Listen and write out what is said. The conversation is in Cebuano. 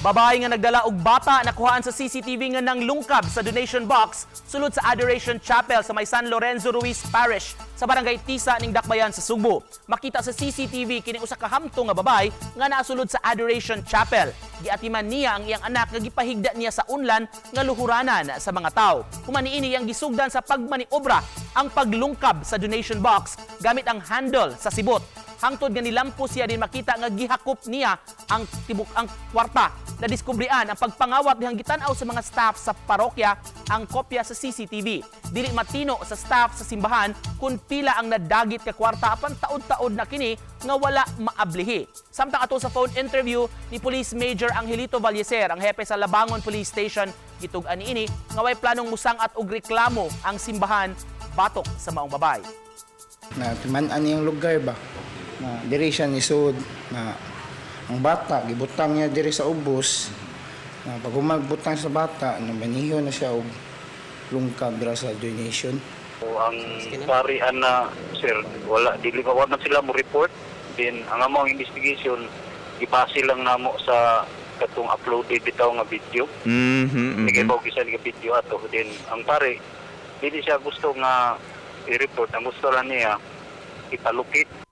Babae nga nagdala og bata nakuhaan sa CCTV nga nanglungkab sa donation box sulod sa Adoration Chapel sa may San Lorenzo Ruiz Parish sa Barangay Tisa ning Dakbayan sa Sugbo. Makita sa CCTV kini usa ka hamtong nga babae nga naasulod sa Adoration Chapel. Giatiman niya ang iyang anak nga gipahigda niya sa unlan nga luhuranan sa mga tao. Human niini, iyang gisugdan sa pagmaniobra ang paglungkab sa donation box gamit ang handle sa sibot hangtod nga nilampo siya din makita nga gihakop niya ang tibok ang kwarta. Nadiskubrian ang pagpangawat dihang gitan-aw sa mga staff sa parokya ang kopya sa CCTV. Dili matino sa staff sa simbahan kung pila ang nadagit ka kwarta, apan taod-taod na kini nga wala maablihi. Samtang ato sa phone interview ni Police Major Angelito Vallecer, ang hepe sa Labangon Police Station, gitug-an niini nga way planong musang-at og reklamo ang simbahan batok sa maong babae. Na timan-an niyang lugar ba na diri siya nisud na ang bata gibutang niya diri sa ubos na pag humagbutang sa bata na maniho na siya og lungkab dira sa donation. So, ang parian na, sir, wala, dili pa wala sila mo report. Then ang among investigation gibase lang namo sa katong uploaded bitaw nga video. Mm-hmm. Bisan nga video ato. Then ang pare dili siya gusto nga i-report, ang gusto lang niya ipalukit.